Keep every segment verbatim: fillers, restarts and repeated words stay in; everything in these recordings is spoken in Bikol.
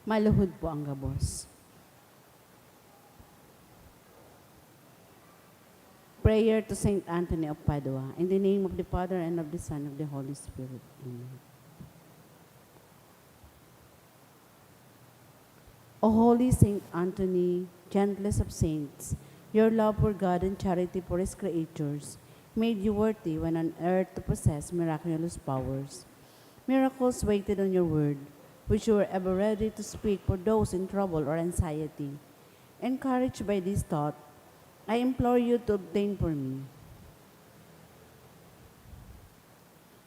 Maluhod po ang gabos. Prayer to Saint Anthony of Padua. In the name of the Father, and of the Son, of the Holy Spirit. Amen. O holy Saint Anthony, gentlest of saints, your love for God and charity for His creatures made you worthy when on earth to possess miraculous powers. Miracles waited on your word, which you were ever ready to speak for those in trouble or anxiety. Encouraged by this thought, I implore you to obtain for me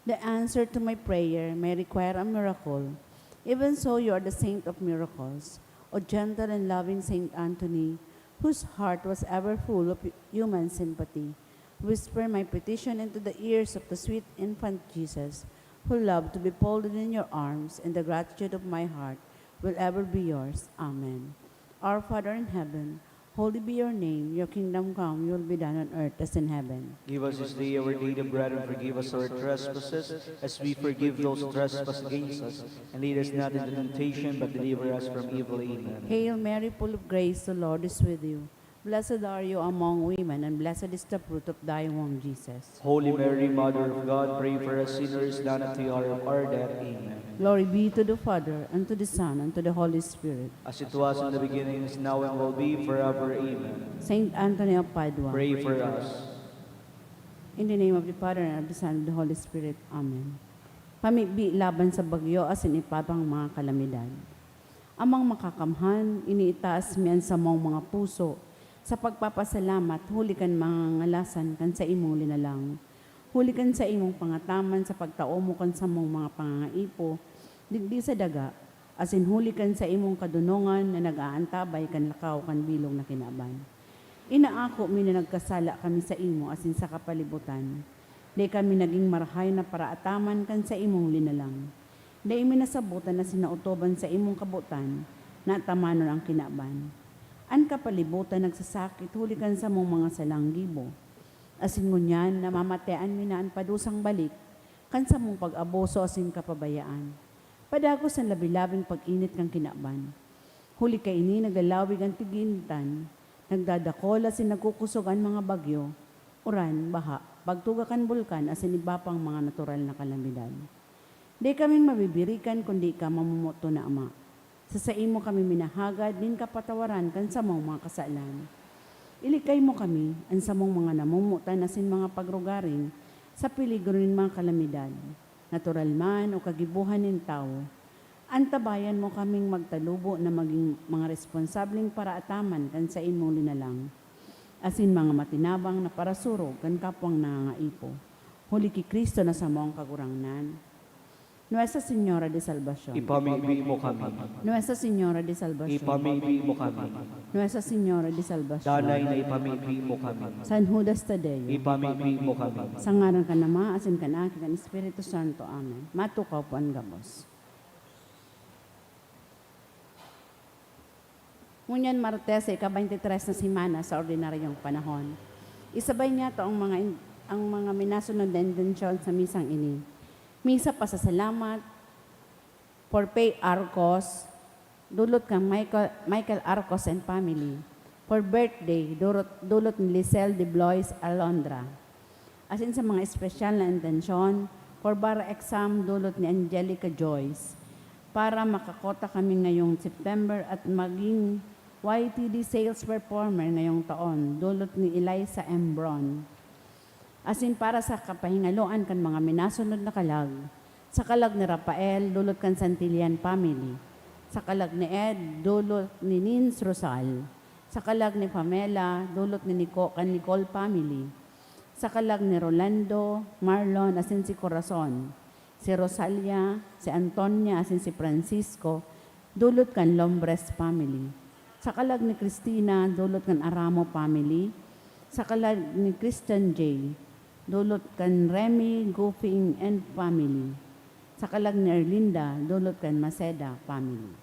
the answer to my prayer may require a miracle. Even so, you are the saint of miracles, O gentle and loving Saint Anthony, whose heart was ever full of human sympathy. Whisper my petition into the ears of the sweet infant Jesus, who loved to be folded in your arms, and the gratitude of my heart will ever be yours. Amen. Our Father in heaven, holy be your name. Your kingdom come, your will be done on earth as in heaven. Give us this day our daily bread, and forgive us our trespasses, as we forgive those who trespass against us. And lead us not into temptation, but deliver us from evil. Amen. Hail Mary, full of grace, the Lord is with you. Blessed are you among women, and blessed is the fruit of thy womb, Jesus. Holy Mary, Mother of God, pray for us sinners, now and at the hour of our death. Amen. Glory be to the Father, and to the Son, and to the Holy Spirit. As it was in the beginning, is now, and will be forever. Amen. Saint Anthony of Padua. Pray for us. In the name of the Father, and of the Son, and of the Holy Spirit. Amen. Pamibi laban sa bagyo asin iba pang mga kalamidad. Amang Makakamhan, iniitaas mi an samong mga puso sa pagpapasalamat huli kan mga ngalasan kan saimong linalang, huli kan saimong pangataman sa pagtao mo kan samong mga pangangaipo digdi sa daga, asin huli kan saimong kadonongan na nag-aantabay kan lakaw kan bilog na kinaban. Inaako mi na nagkasala kami saimo asin sa kapalibutan. Dai kami nagin marahay na paraataman kan saimong linalang. Dai mi nasabotan asin naotob an saimong kabotan na atamanon an kinaban. An kapalibutan nagsasakit huli kan samong mga salang gibo. Asin ngunyan, namamatean mi na an padusang balik kan samong pag-abuso asin kapabayaan. Padagos an labi-labing pag-init kan kinaban. Huli kaini, naglalawig an tig-initan, nagdadakol asin nagkukosog an mga bagyo, uran, baha, pagtuga kan bulkan asin iba pang mga natural na kalamidad. Dai kaming mabibirikan kun dai ka mamomoton na Ama. Sa saimo kami minahagad nin kapatawaran kan samong mga kasalan. Ilikay mo kami, an samong mga namomotan asin mga pagrugaring, sa peligro nin mga kalamidad, natural man o kagibohan nin tawo. Antabayan mo kaming magtalubo na magin mga responsableng paraataman kan saimong linalang, asin mga matinabang na parasurog kan kapwang nangangaipo, huli ki Cristo na samong Kagurangnan. Nuestra Señora de Salvacion. Ipamibi mo kami. Nuestra Señora de Salvacion. Ipamibi mo kami. Nuestra Señora de Salvacion. Danay na ipamibi mo kami. San Judas Tadeo. Ipamibi mo kami. Sa ngaran kan Ama, asin kan Aki, kan Espiritu Santo. Amen. Matukaw po an gabos. Ngunyan Martes sa ika-twenty-tres na semana sa ordinaryong panahon. Isabay niyato ang mga in-, ang mga minasunod na intensyon sa misang ini. Misa pasasalamat for Pay Arcos, dulot kan Michael, Michael Arcos and family. For birthday, durot, dulot ni Lisel de Blois Alondra. Asin sa mga espesyal na intensyon, for bar exam, dulot ni Angelica Joyce. Para makakota kami ngayong September at maging Y T D sales performer ngayong taon, dulot ni Eliza M. Bron. Asin para sa kapahingaloan kan mga minasunod na kalag, sa kalag ni Rafael, dulot kan Santillan family. Sa kalag ni Ed, dulot ni Nins Rosal. Sa kalag ni Pamela, dulot ni Nico, kan Nicole family. Sa kalag ni Rolando, Marlon, asin si Corazon, si Rosalia, si Antonia, asin si Francisco, dulot kan Lombres family. Sa kalag ni Cristina, dulot kan Aramo family. Sa kalag ni Christian J, dulot kan Remy, Goofing, and family. Sa kalag ni Erlinda, dulot kan Maceda family.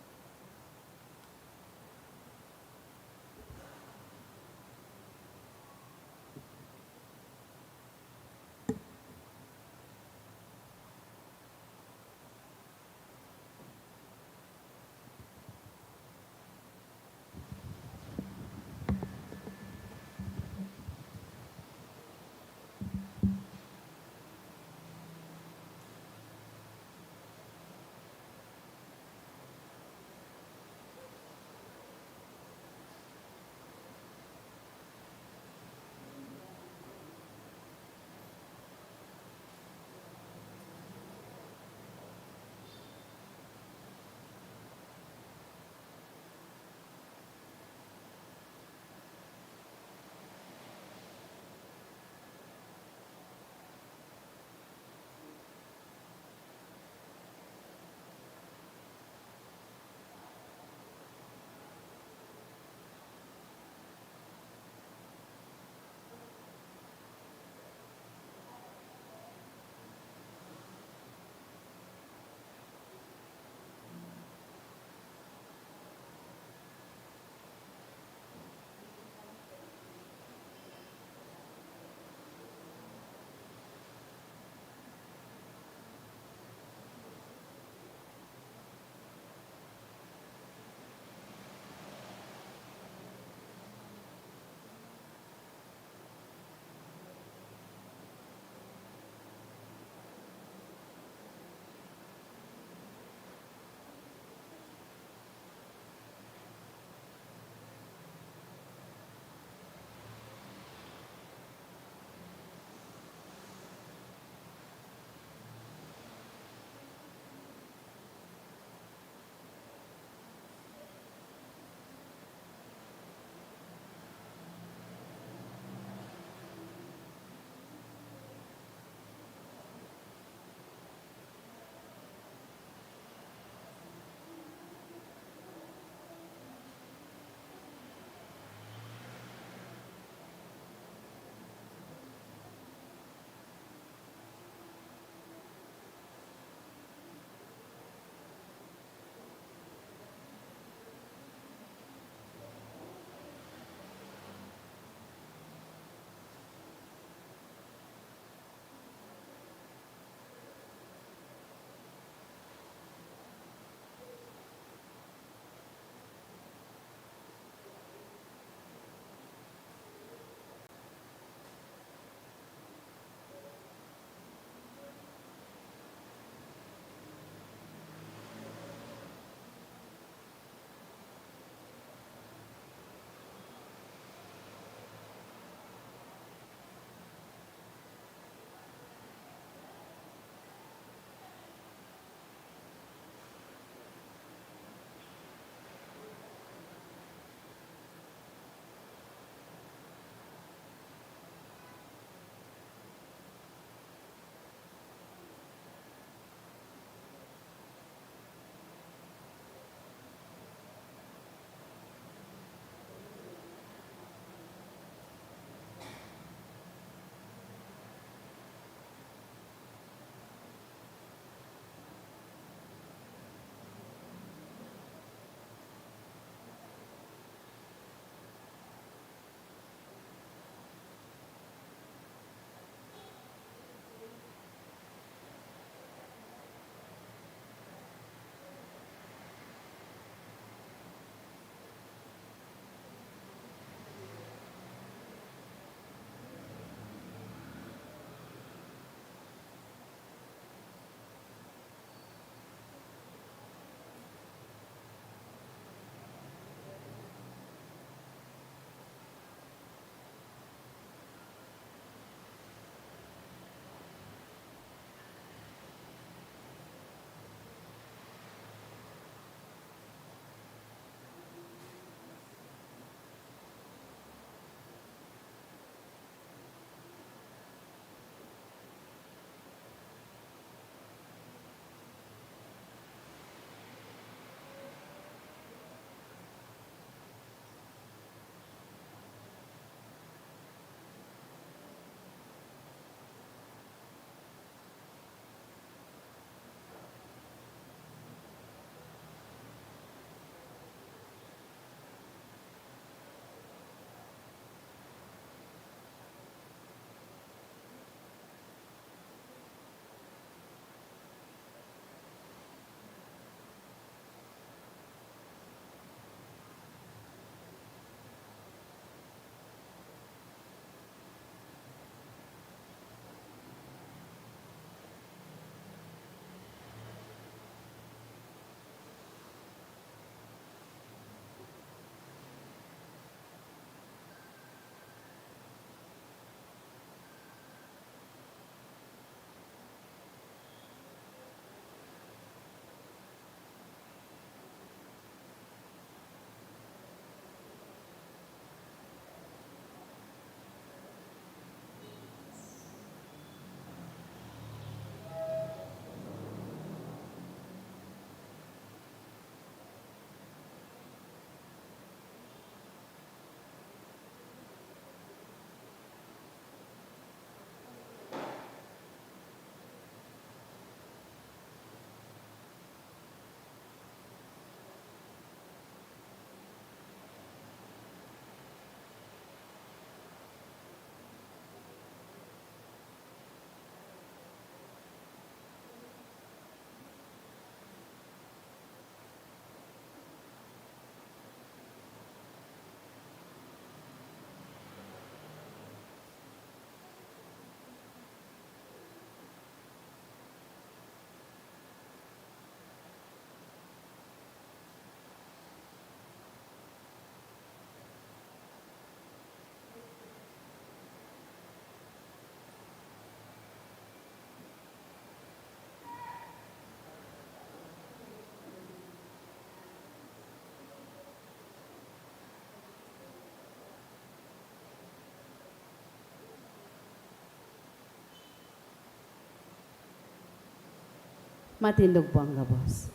Matindog po ang gabos.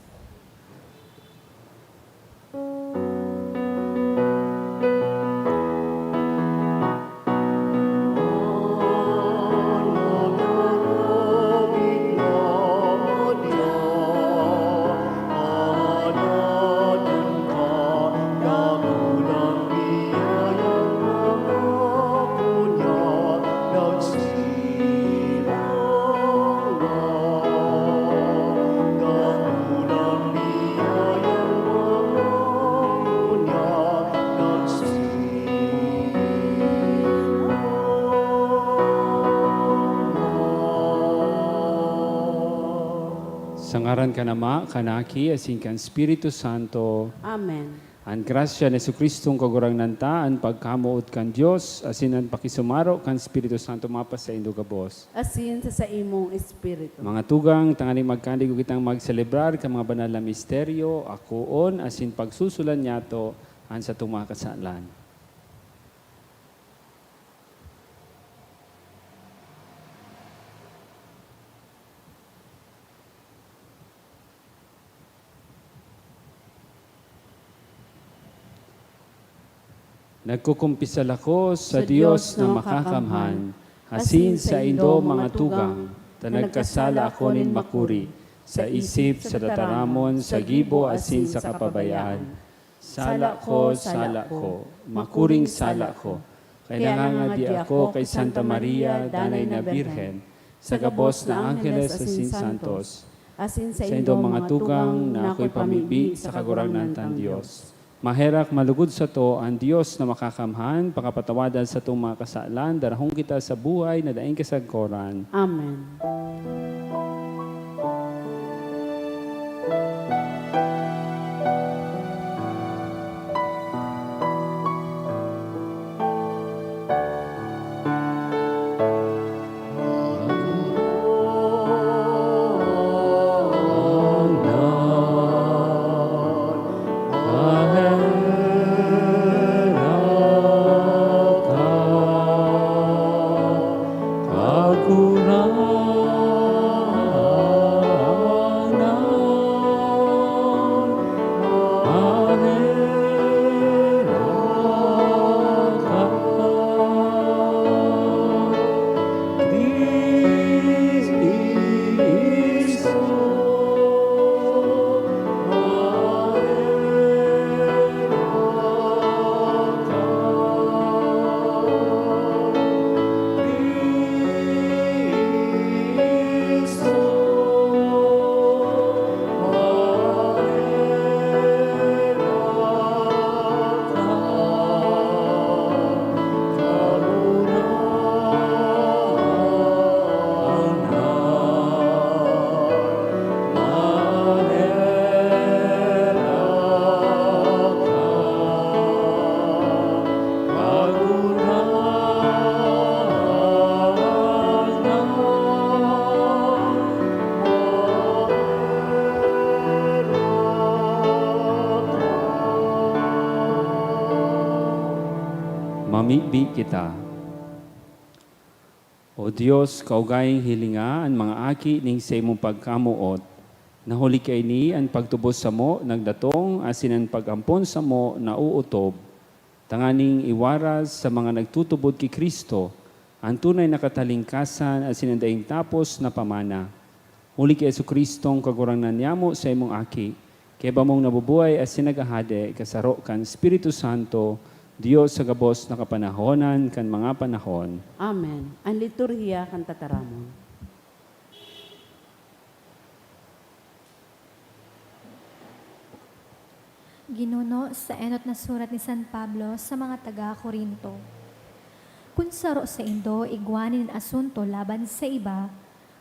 Sa ngaran kan Ama, kan Aki, asin kan Espiritu Santo. Amen. An grasya ni Jesu-Cristong Kagurangnan ta, an pagkamoot kan Dios, asin an pakisumaro kan Espiritu Santo mapasaindo gabos. Asin sa saimong espiritu. Mga tugang, tanganing magkandigo kitang magselebrar kan mga banal na misteryo, akoon, asin pagsusulan niyato an satong mga kasalan. Nagkukumpisal ako sa Dios na makakamhan, asin saindo, mga tugang, ta nagkasala ako nin makuri, sa isip, sa tataramon, sa gibo, asin sa kapabayaan. Sala ko, sala ko, makuring sala ko. Kaya nangangadi ako kay Santa Maria, Danay na Birhen, sa gabos na angheles asin santos, asin saindo, mga tugang, na ako'y pamibi sa Kagurangnan tang Dios. Maherak malugod sato an Dios na makakamhan, pakapatawadan satong mga kasalan, darahon kita sa buhay na daing kasagkoran. Amen. Mamibi kita. O Dios, kaugaling hilinga an mga aki ning saimong pagkamoot, na huli kaini an pagtubos samo nagdatong asin an pag-ampon samo naootob, tanganing iwaras sa mga nagtutubod ki Cristo an tunay na katalingkasan asin an daing tapos na pamana. Huli ki Jesu-Cristong Kagurangnan niyamo, saimong Aki, kaiba mong nabubuhay asin naghahade, kasaro kan Espiritu Santo, Dios sa gabos na kapanahonan kan mga panahon. Amen. An liturhiya kan tataramon. Ginuno sa enot na surat ni San Pablo sa mga taga Corinto. Kun saro saindo igwa nin asunto laban sa iba,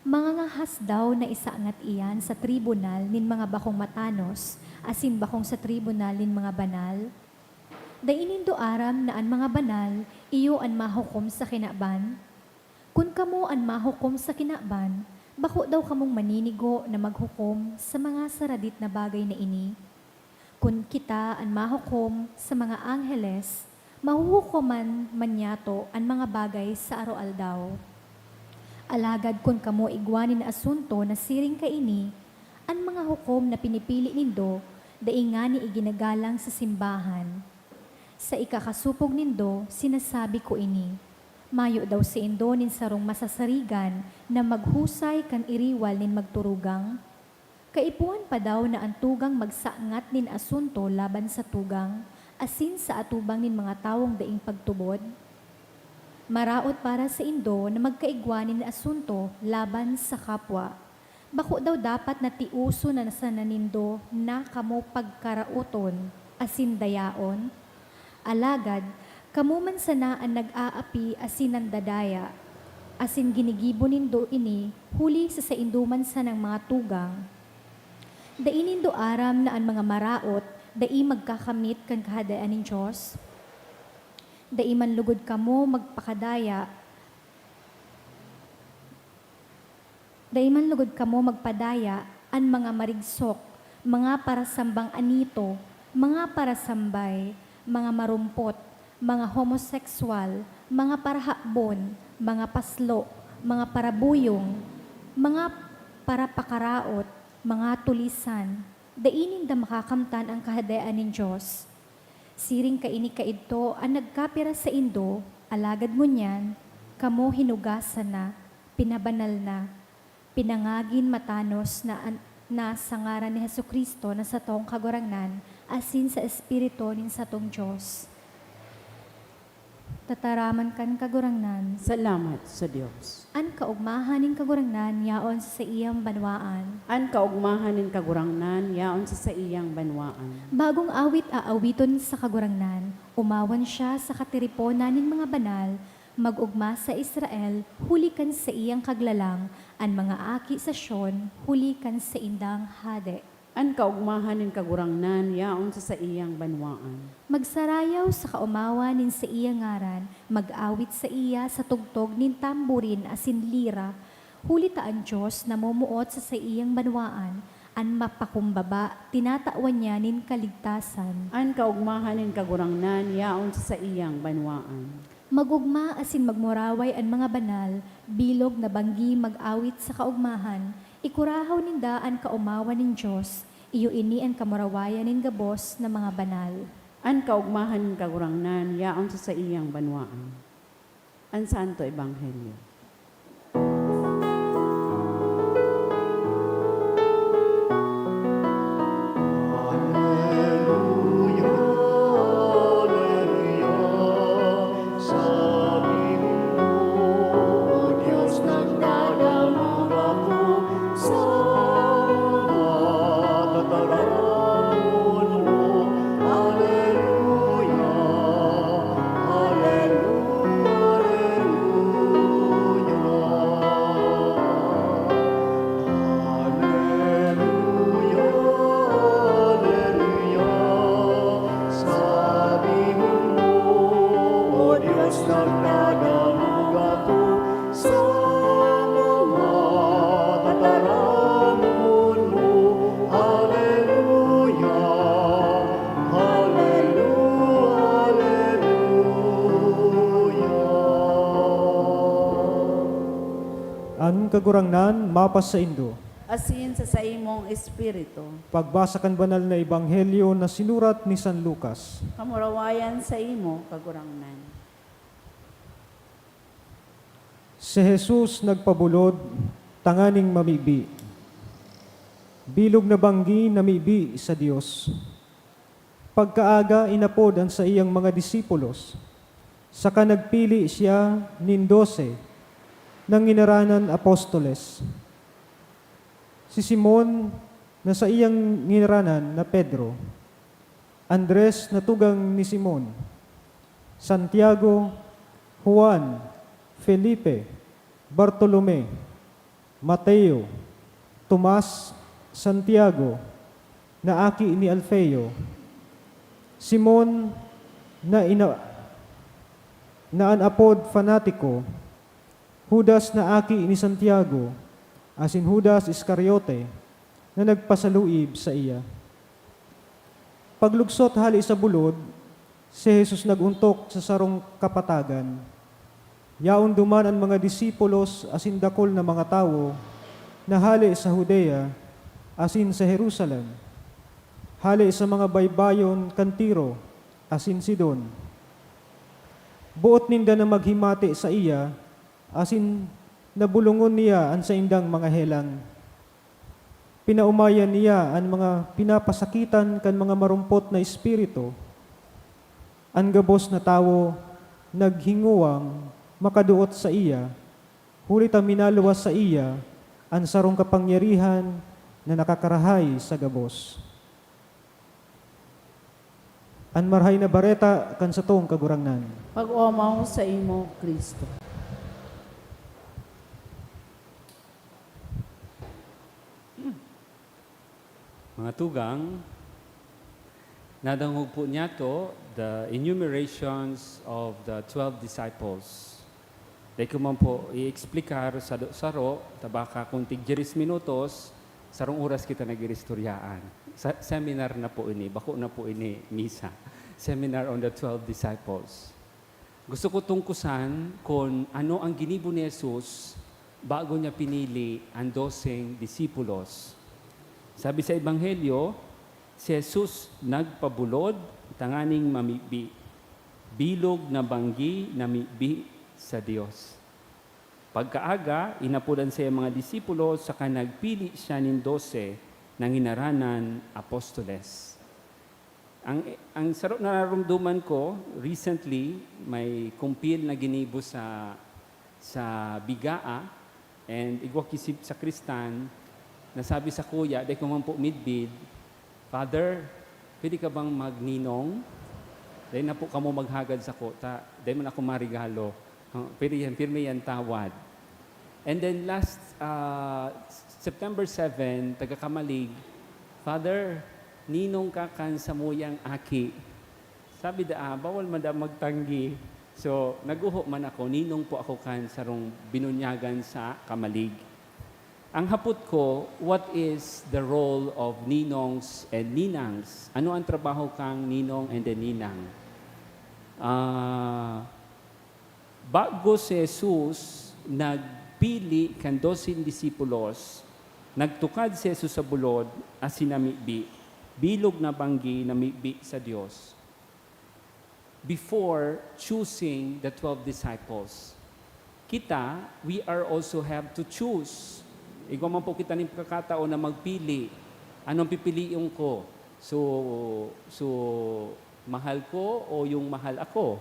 mangangahas daw na isaangat iyan sa tribunal nin mga bakong matanos asin bakong sa tribunal nin mga banal? Dai nindo aram na an mga banal iyo an mahukom sa kinaban? Kun kamo an mahukom sa kinaban, bako daw kamong maninigo na maghukom sa mga saradit na bagay na ini? Kun kita an mahukom sa mga angheles, mahuhukoman man nyato an mga bagay sa aroaldaw. Alagad kun kamo igwa nin asunto na siring kaini, An mga hukom na pinipili nindo dai ngani iginagalang sa simbahan. Sa ikakasopog nindo, sinasabi ko ini: mayo daw saindo nin sarong masasarigan na maghusay kan iriwal nin magturugang? Kaipuhan pa daw na an tugang magsangat nin asunto laban sa tugang, asin sa atubang nin mga tawong daing pagtubod? Maraot para saindo na magkaigwa nin asunto laban sa kapwa. Bako daw dapat na tioson na sana nindo na kamo pagkaraoton asin dayaon? Alagad, kamo man sana an nag-aapi asin nandadaya, asin ginigibo nindo ini huli sa saindo man sanang mga tugang. Dai nindo aram na an mga maraot dai magkakamit kan Kahadean nin Dios? Dai man lugod kamo magpakadaya, dai man lugod kamo magpadaya, an mga marigsok, mga parasambang anito, mga parasambay, mga marumpot, mga homosekswal, mga parahabon, mga paslo, mga parabuyong, mga parapakaraot, mga tulisan. Dai ninda makakamtan an Kahadean nin Dios. Siring kaini kaidto an nagkapira saindo, alagad ngunyan, kamo hinugasan na, pinabanal na, pinangagin matanos na, na sa ngaran ni Jesu-Cristo na satong Kagurangnan asin sa Espiritu nin satong Dios. Tataraman kan Kagurangnan. Salamat sa Dios. An kaogmahan nin Kagurangnan yaon sa saiyang banwaan. An kaogmahan nin Kagurangnan yaon sa saiyang banwaan. Bagong awit aawiton sa Kagurangnan. Umawan siya sa katiriponan nin mga banal. Mag-ogma sa Israel, huli kan saiyang kaglalang, an mga aki sa Sion, huli kan saindang hade. An kaogmahan nin Kagurangnan yaon sa saiyang banwaan. Magsarayaw sa kaomawan nin saiyang ngaran, mag-awit saiya sa tugtog nin tamborin asin lira, huli ta an Dios namomoot sa saiyang banwaan, an Mapakumbaba, tinatawan niya nin kaligtasan. An kaogmahan nin Kagurangnan yaon sa saiyang banwaan. Mag-ogma asin magmuraway an mga banal, bilog na banggi mag-awit sa kaogmahan, ikurahaw ninda an kaomawan nin Dios, iyo ini an kamurawayan nin gabos na mga banal. An kaogmahan nin Kagurangnan yaon sa saiyang banwaan. An Santo Ebanghelyo. Aleluya, aleluya, sa Dios mo, O Dios, nagdadangog ako sa mga tataramon mo. Aleluya, aleluya, aleluya. An Kagurangnan mapasaindo. Asin sa saimong espiritu. Pagbasa kan Banal na Ebanghelyo na sinurat ni San Lucas. Kamurawayan saimo, Kagurangnan. Si Jesus nagpabulod tanganing mamibi. Bilog na banggi na mibi sa Dios. Pagkaaga, inapod an saiyang mga disipulos, saka nagpili siya nin dose na nginaranan apostoles: si Simon, na saiyang nginaranan na Pedro; Andres, na tugang ni Simon; Santiago, Juan, Felipe, Bartolome, Mateo, Tomas, Santiago, na aki ni Alfeo, Simon, na ina-, na an apod Fanatiko, Judas, na aki ni Santiago, asin Judas Iscariote, na nagpasaluib saiya. Paglugsot hale sa bulod, si Jesus nag-ontok sa sarong kapatagan. Yaon duman an mga disipulos asin dakul na mga tawo na hale sa Judea asin sa Jerusalem, hale sa mga baybayon kan Tiro asin Sidon. Boot ninda na maghimati saiya, asin nabulongon niya an saindang mga helang. Pinaomayan niya an mga pinapasakitan kan mga marumpot na espiritu. An gabos na tawo naghingowang makaduot saiya, huli ta minaluwas saiya an sarong kapangyarihan na nakakarahay sa gabos. An Marahay na Bareta kan satong Kagurangnan. Pag-omaw saimo, Cristo. Mga tugang, nadangog po niyato the enumerations of the twelve disciples. Dai ko man po i-explicar saro-saro, ta baka kung tig diyes minutos, sarong oras kita nag-iistoryaan. Sa, seminar na po ini, bako na po ini misa. Seminar on the twelve disciples. Gusto ko tungkusan kun ano ang ginibo ni Jesus bago niya pinili an doseng disipulos. Sabi sa Ebanghelyo, si Jesus nagpabulod tanganing mamibi, bilog na banggi na mibi sa Dios. Pagkaaga, inapodan siya mga disipulo, saka nagpili siya nin dose na nginaranan apostoles. Ang, ang saro na narumduman ko, recently, may kumpil na ginibo sa, sa Bigaa, and igwa ki si sakristan, nasabi sa kuya, dai ko man po midbid, "Father, pwede ka bang magninong? Dai na po kamo maghagad sa kota, dai man ako marigalo." Oh, pwede yan, pirmi yan tawad. And then last, ah, September seven, taga Camalig, "Father, ninong ka kan samuyang aki." Sabi daa, bawal man daa magtanggi. So, naguho man ako, ninong po ako kan sarong binunyagan sa Camalig. Ang hapot ko, what is the role of ninongs and ninangs? Ano ang trabaho kang ninong and the ninang? Ah, bago si Jesus nagpili kan doseng disipulos, nagtukad si Jesus sa bulod asin namibi, bilog na banggi na mibi sa Dios, before choosing the twelve disciples. Kita, we are also have to choose. Igwa man po kita nin pagkakataon na magpili. Anong pipiliin ko? So, so, mahal ko o yung mahal ako?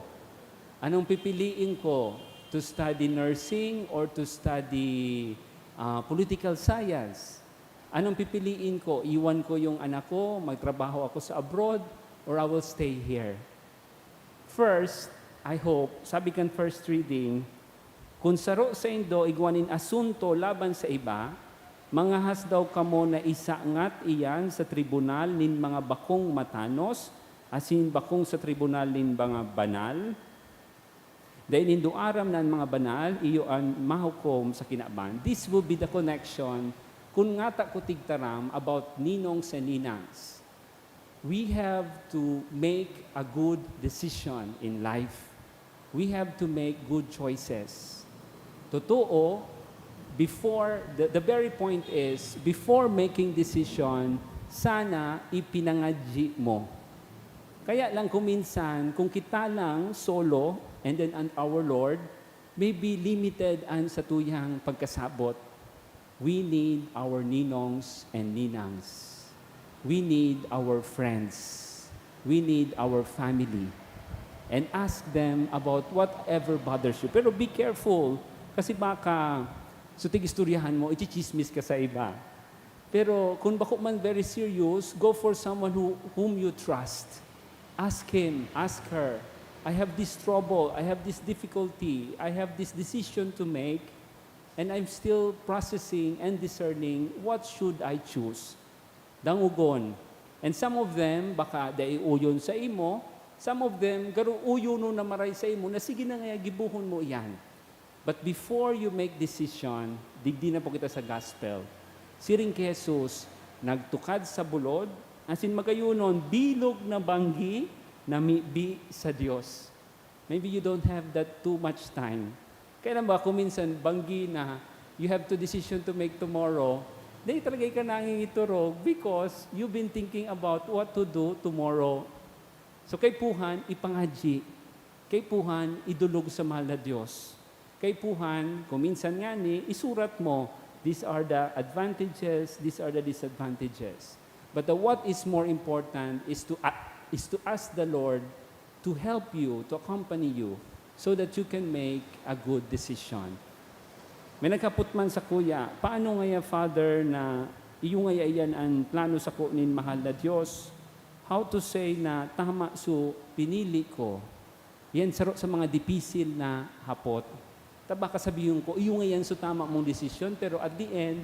Anong pipiliin ko? To study nursing or to study, ah, political science? Anong pipiliin ko? Iwan ko yung anak ko, magtrabaho ako sa abroad, or I will stay here? First, I hope, sabi kan first reading, "Kun saro saindo igwa nin asunto laban sa iba, mangahas daw kamo na isangat iyan sa tribunal nin mga bakong matanos, asin bakong sa tribunal nin mga banal. Dai nindo aram na an mga banal, iyo an mahukom sa kinaban." This will be the connection kun ngata ko tigtaram about ninongs and ninangs. We have to make a good decision in life. We have to make good choices. Totoo, before, the, the very point is, before making decision, sana ipinangadyi mo. Kaya lang kung minsan, kung kita lang solo, and then an, our Lord, maybe limited an satuyang pagkasabot. We need our ninongs and ninangs. We need our friends. We need our family. And ask them about whatever bothers you. Pero be careful, kasi baka, so tig-istoryahan mo, ichichismis ka sa iba. Pero kung bako man very serious, go for someone who, whom you trust. Ask him, ask her, "I have this trouble, I have this difficulty, I have this decision to make, and I'm still processing and discerning, what should I choose?" Dangogon. And some of them, baka dai uyon sa imo, some of them, garo uyonon na maray sa imo, na sige na nga, gibohon mo iyan. But before you make decision, digdi na po kita sa gospel. Siring ki Jesus, nagtukad sa bulod, asin magayonon, bilog na banggi na mibi sa Dios. Maybe you don't have that too much time. Kaya lang ba, kung minsan, banggi na, you have to decision to make tomorrow, Dai talaga ka nangingiturog because you've been thinking about what to do tomorrow. So, kaipuhan, ipangadyi. Kaipuhan, idolog sa mahal na Diyos. Kaipuhan, kung minsan ngani, isurat mo, "These are the advantages, these are the disadvantages." But the, what is more important is to a-, is to ask the Lord to help you, to accompany you, so that you can make a good decision. May naghapot man sakuya, "Paano ngaya, Father, na iyo ngaya iyan an plano sako nin mahal na Diyos? How to say na tama so pinili ko?" Yan saro sa mga dipisil na hapot. Ta baka sabihon ko, "Iyo ngaya yan so tama mong desisyon, pero at the end,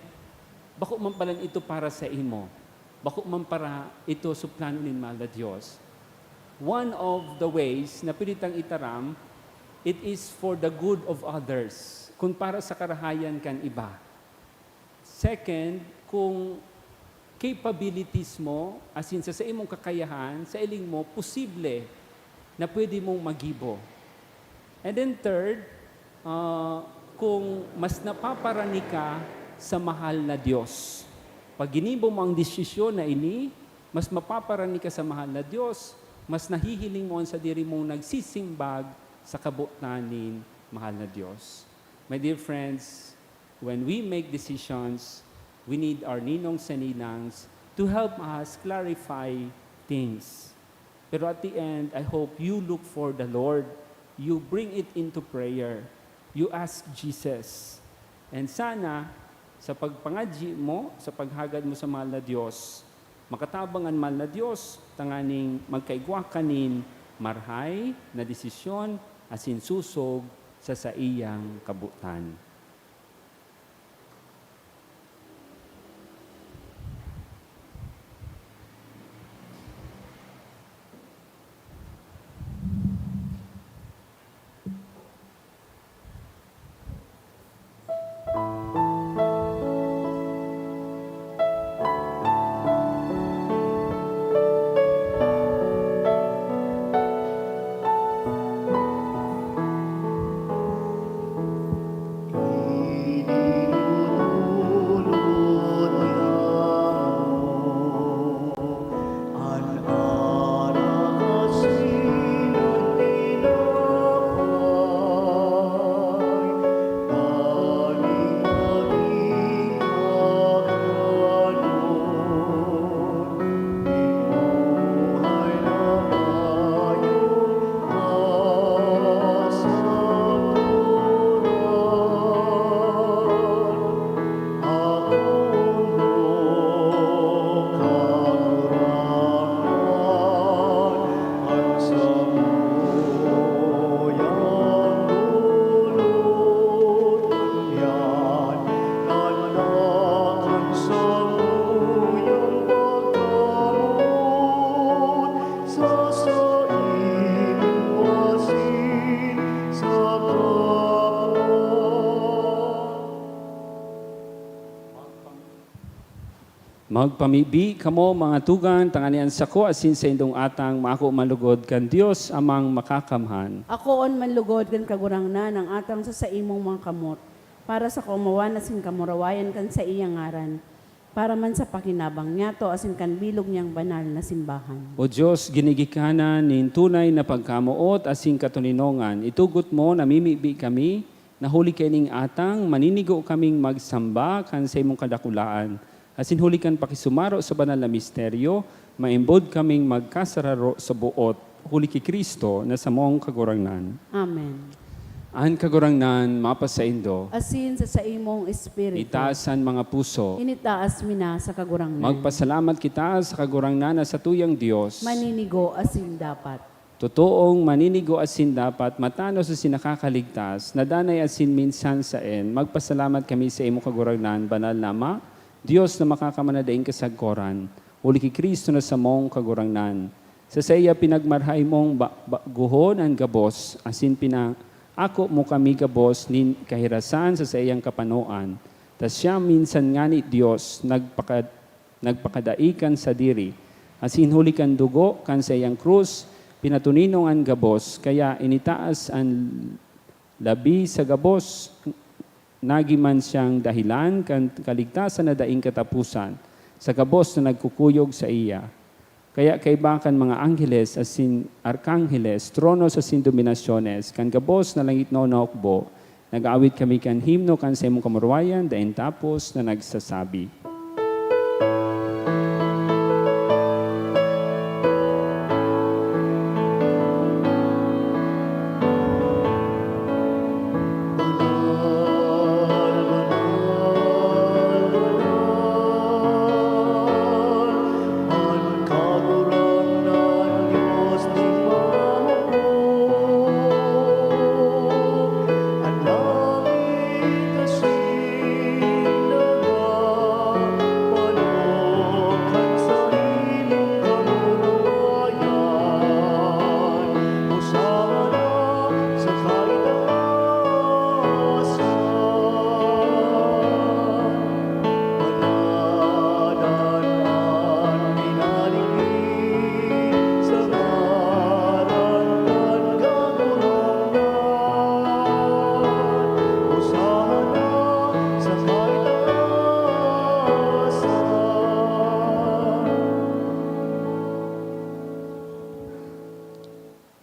bako man palan ito para sa imo. Bako man para ito so plano nin mahal na Diyos." One of the ways na pwede tang itaram, it is for the good of others, kun para sa karahayan kan iba. Second, kung capabilities mo, as in sa saimong kakayahan, sa iling mo, posible na pwede mong magibo. And then third, ah, kung mas napaparani ka sa mahal na Diyos. Pag ginibo mo ang desisyon na ini, mas mapaparani ka sa mahal na Diyos, mas nahihiling mo an sadiri mong nagsisimbag sa kabotan nin mahal na Diyos. My dear friends, when we make decisions, we need our ninongs and ninangs to help us clarify things. Pero at the end, I hope you look for the Lord. You bring it into prayer. You ask Jesus. And sana, sa pagpangadyi mo, sa paghagad mo sa mahal na Diyos, makatabang an mahal na Diyos, tanganing magkaigwa ka nin marahay na desisyon asin sosog sa saiyang kabotan. Magpamibi kamo, mga tugang, tanganing an sako asin saindong atang maako man lugod kan Dios Amang Makakamhan. Akoon man lugod kan Kagurangnan an atang sa saimong mga kamot, para sa kaomawan asin kamurawayan kan saiyang ngaran, para man sa pakinabang niyato asin kan bilog niyang banal na simbahan. O Dios, ginigikanan nin tunay na pagkamoot asin katoninongan, itugot mo, namimibi kami, na huli kaining atang, maninigo kaming magsamba kan saimong kadakulaan, asin huli kan pakisumaro sa banal na misteryo, maimbod kaming magkasararo sa boot, huli ki Cristo na samong Kagurangnan. Amen. An Kagurangnan mapasaindo. Asin sa saimong espiritu. Itaas an mga puso. Initaas mi na sa Kagurangnan. Magpasalamat kita sa Kagurangnan na satuyang Dios. Maninigo asin dapat. Totoong maninigo asin dapat, matanos asin nakakaligtas, na danay asin minsan saen, magpasalamat kami sa imo, Kagurangnan, Banal na Ama, Dios na makakamana daing kasagkoran, huli ki Cristo na samong Kagurangnan. Sa saiya pinagmarahay mong ba-, baguhon an gabos, asin pinaako mo kami gabos nin kahirasan sa saiyang kapanoan. Ta siya minsan ngani Dios, nagpaka-, nagpakadai kan sadiri, asin huli kan dugo kan saiyang krus, pinatoninong an gabos, kaya initaas an labi sa gabos, Nagi man siyang dahelan kan kaligtasan na daing kataposan, sa gabos na nagkukuyog saiya. Kaya kaiba kan mga angheles asin arkangheles, tronos asin dominasyones kan gabos na langitnon na hukbo, nag-aawit kami kan himno kan saimong kamurawayan, daing tapos na nagsasabi.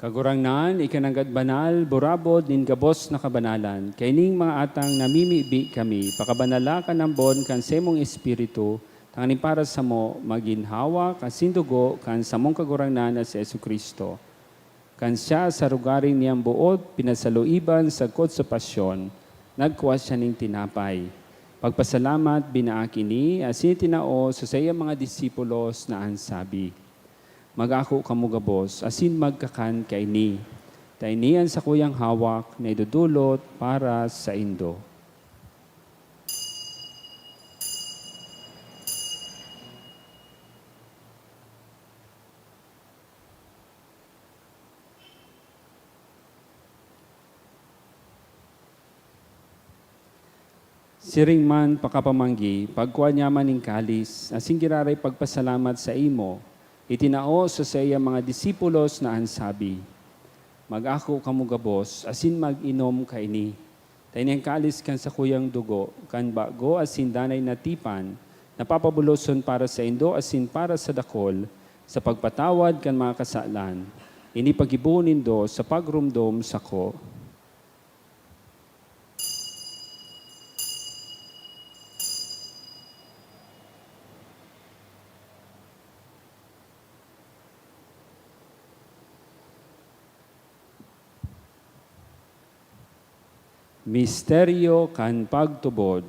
Kagurangnan, ika nanggad banal, burabod nin gabos na kabanalan. Kaining mga atang namimibi kami, pakabanala kan ambon kan saimong Espiritu, tanganing para samo magin hawak asin dugo kan samong Kagurangnan na si Jesu-Cristo. Kan siya sa rogaring niyang boot pinasaluiban sagkod sa pasyon, nagkua siya nin tinapay. Pagpasalamat, binaak ini, asin itinao sa saiyang mga disipulos na an sabi, "Mag-ako kamo gabos asin magkakan kaini, ta ini an sakuyang hawak na idodolot para saindo." Siring man pakapamanggi, pagkua niya man nin kalis, asin giraray pagpasalamat sa imo, itinao sa saiyang mga disipulos na an sabi, "Mag-ako kamo gabos asin mag-inom kaini, ta ini an kalis kan sakuyang dugo kan bago asin danay na tipan, na papabuloson para saindo asin para sa dakol sa pagpatawad kan mga kasalan. Ini paggibohon nindo sa pagromdom sako." Misteryo kan pagtubod.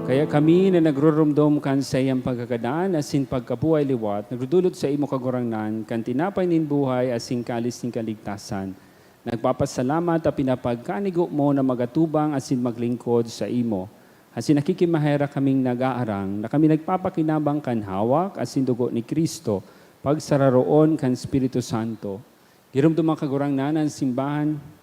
Kaya kami na nagruromdom kan saiyang pagkagadan asin pagkabuhay liwat, nagdodolot sa imo, Kagurangnan, kan tinapay nin buhay asin kalis nin kaligtasan. Nagpapasalamat ta pinapagkanigo mo na magatubang asin maglingkod saimo. Asin nakikimaherak kaming nag-aarang na kami nagpapakinabang kan hawak asin dugo ni Cristo, pagsararoon kan Espiritu Santo. Giromdoma, Kagurangnan, an simbahan.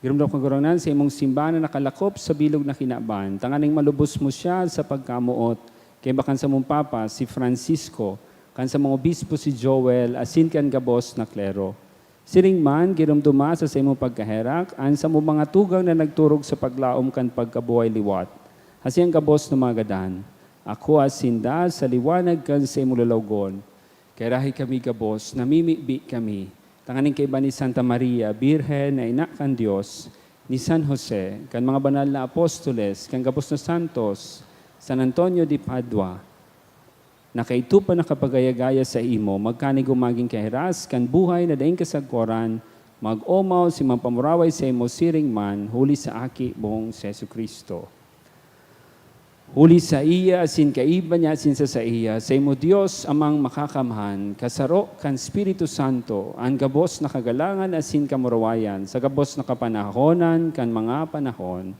Giromdoma, Kagurangnan, sa imong simbahan na nakalakop sa bilog na kinaban, tanganing malubos mo siya sa pagkamoot, kaiba kan samong Papa, si Francisco, kan samong obispo, si Joel, asin kan gabos na klero. Siring man, giromdoma sa saimong pagkaherak an samong mga tugang na nagturog sa paglaom kan pagkabuhay liwat. Asin an gabos na mga gadan, akoa sinda sa liwanag kan saimong lalawogon. Kaya dai kami gabos, namimibi kami, tanganing kaiba ni Santa Maria, Birhen na ina kan Dios, ni San Jose, kan mga banal na apostoles, kan gabos na santos, San Antonio de Padua, na kaidto pa nakapagaya-gaya saimo, magkanigo magin kahiras kan buhay na daing kasagkoran, mag-omaw si Mapamuraway saimo siring man, huli sa Aki mong si Jesu-Cristo. Huli saiya asin kaiba niya asin sa saiya, saimo Dios, Amang Makakamhan, kasaro kan Espiritu Santo, an gabos na kagalangan asin kamurawayan sa gabos na kapanahonan kan mga panahon.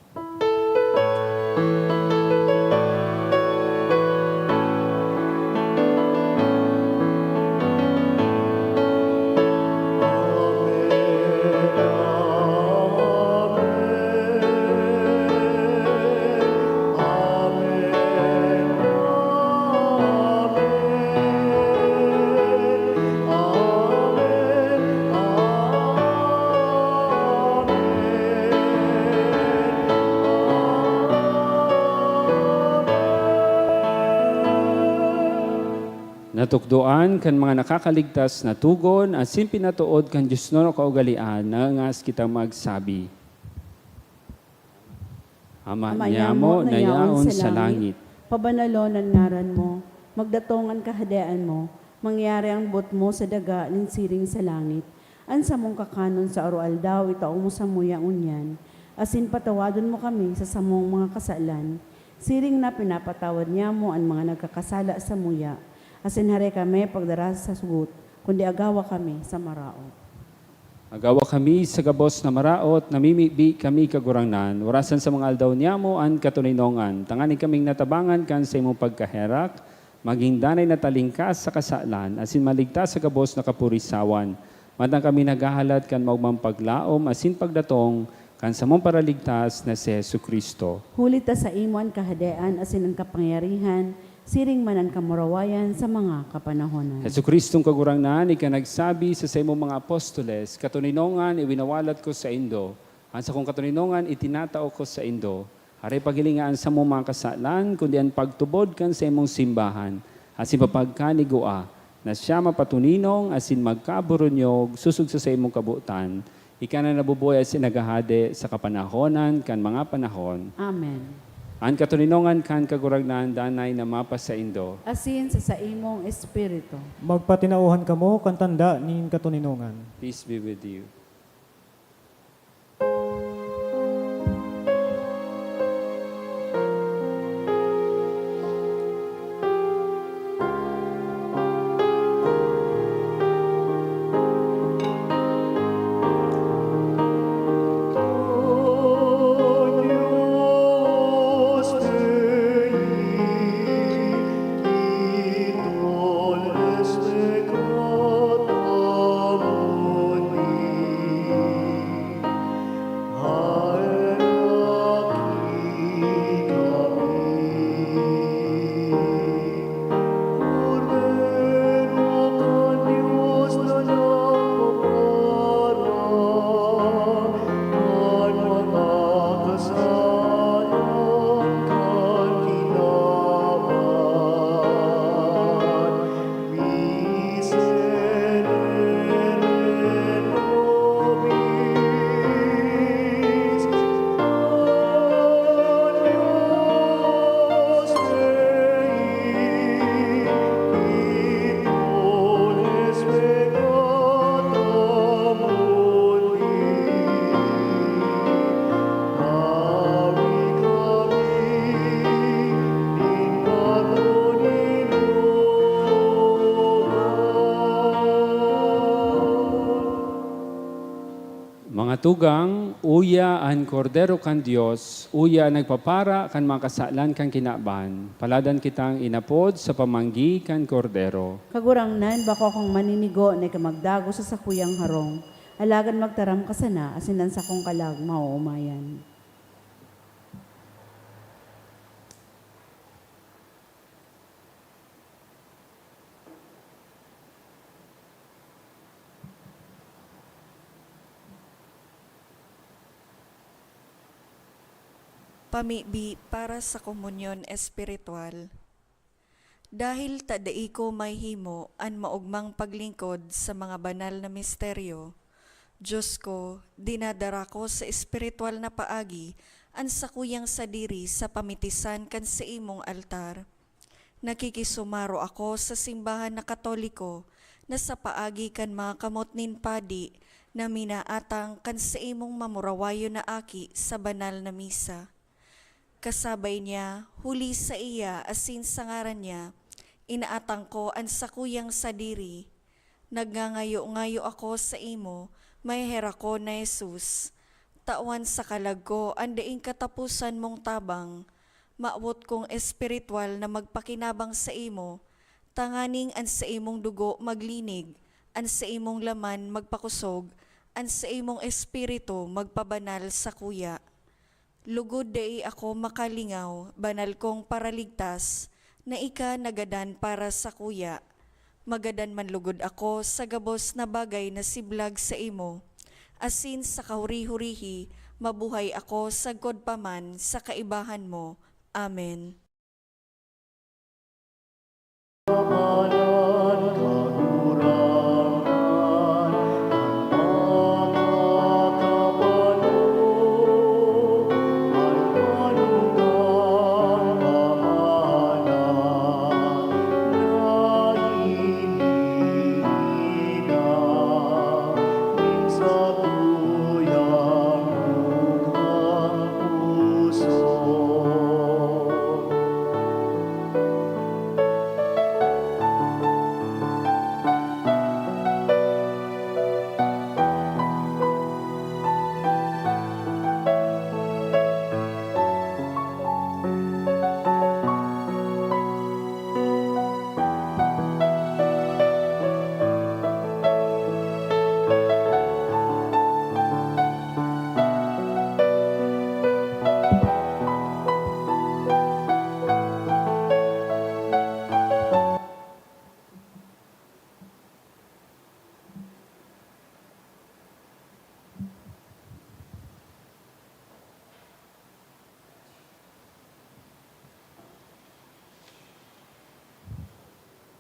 Natukdoan kan mga nakakaligtas na togon asin pinatood kan diosnon na kaugalean, nangangas kitang magsabi, Ama Ama niamo niamo na na yaon yaon sa sa langit, langit. Pabanalon an ngaran mo, magdatong an kahadean mo, mangyari an boot mo sa daga nin siring sa langit. An samong kakanon sa aroaldaw, itao mo samuya ngunyan, asin patawadon mo kami sa samong mga kasalan, siring na pinapatawad niamo an mga nagkakasala samuya, asin hare kami pagdara sa sugot, kundi agawa kami sa maraot. Agawa kami sa gabos na maraot, namimibi kami, Kagurangnan, orasan sa mga aldaw niamo an katoninongan, tanganing kaming natabangan kan saimong pagkaherak, magin danay na talingkas sa kasalan, asin maligtas sa gabos na kapurisawan. Mantang kami naghahalat kan maogmang paglaom asin pagdatong kan samong Paraligtas na si Jesu-Cristo. Huli ta saimo an kahadean asin an kapangyarihan, siring man an kamurawayan sa mga kapanahonan. Jesu-Cristong Kagurangnan, ika nagsabi sa saimong mga apostoles, "Katoninongan iwinawalat ko saindo, an sakong katoninongan itinatao ko saindo." Hare paghilinga an samong mga kasalan, kundi an pagtubod kan saimong simbahan, asin papagkanigua, na siya mapatoninong asin magkaburunyog sosog sa saimong kabotan, ika na nabubuhay asin naghahade sa kapanahonan kan mga panahon. Amen. An katoninongan kan Kagurangnan danay na mapasaindo. Asin sa saimong espiritu. Magpatinauhan kamo kan tanda nin katoninongan. Peace be with you. Mga tugang, uya an Kordero kan Dios, uya an nagpapara kan mga kasalan kan kinaban. Paladan kitang inapod sa pamanggi kan Kordero. Kagurangnan, bako akong maninigo na ika magdagos sa sakuyang harong, alagad magtaram ka sana, asin an sakong kalag maoomayan. Pamibi para sa komunyon espiritual. Dahil ta dai ko mahimo an maogmang paglingkod sa mga banal na misteryo, Dios ko, dinadara ko sa espiritual na paagi an sakuyang sadiri sa pamitisan kan saimong altar. Nakikisumaro ako sa simbahan na Katoliko na sa paagi kan mga kamot nin padi na minaatang kan saimong mamurawayon na aki sa banal na misa. Kasabay niya, huli saiya asin sa ngaran niya, inaatang ko an sakuyang sadiri. Nagngangayo-ngayo ako saimo, maheherakon na Jesus. Tawan sa kalag ko an daing kataposan mong tabang. Mawot kong espiritwal na magpakinabang saimo, tanganing an saimong dugo maglinig, an saimong laman magpakosog, an saimong espiritu magpabanal sakuya. Lugod dai ako makalingaw, banal kong Paraligtas, na ika nagadan para sakuya. Magadan man lugod ako sa gabos na bagay na siblag saimo, asin sa kahuri-hurihi, mabuhay ako sagkod pa man sa kaibahan mo. Amen.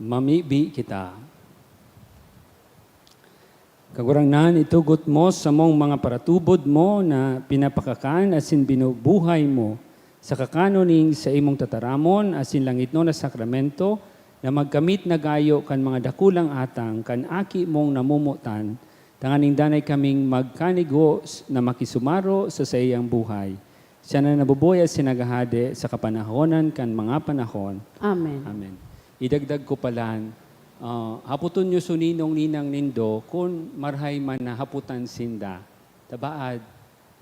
Mamibi kita. Kagurangnan, itugot mo samong mga paratubod mo na pinapakakan asin binubuhay mo sa kakanon ning saimong tataramon asin langitnon na sakramento, na magkamit na gayo kan mga dakulang atang kan Aki mong namomotan, tanganing danay kaming magkanigos na makisumaro sa saiyang buhay. Siya na nabubuhay asin naghahade sa kapanahonan kan mga panahon. Amen. Amen. Idagdag ko palan, ah, hapoton nyo so ninong-ninang nindo kun marhay man na hapotan sinda. Tabaad,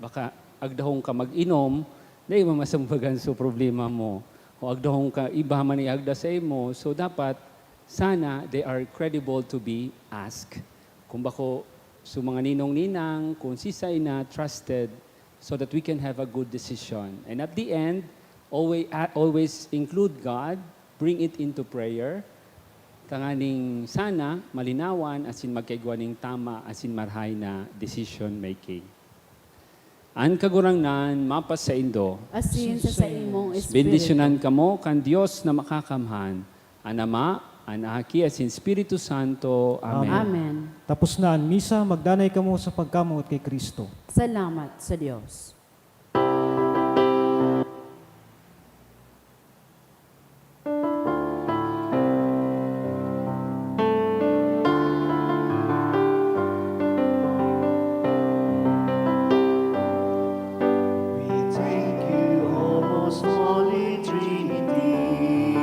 baka agdahon ka mag-inom, dai mo masambagan so problema mo. O agdahon ka, iba man iagda saimo. So, dapat, sana, they are credible to be asked. Kung bako, so mga ninong-ninang, kung sisay na trusted, so that we can have a good decision. And at the end, always, always include God, bring it into prayer, tanganing sana malinawan asin magkaigwa ning tama asin marhay na decision making. An Kagurangnan mapasaindo. Asin sa saimong espiritu. Bendisyonan kamo kan Dios na Makakamhan, an Ama, an Aki, asin Espiritu Santo. Amen. Amen. Tapos na an misa, magdanay kamo sa pagkamoot ki Cristo. Salamat sa Dios. We thank you, O most holy Trinity,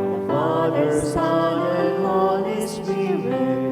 the Father, Son, and Holy Spirit.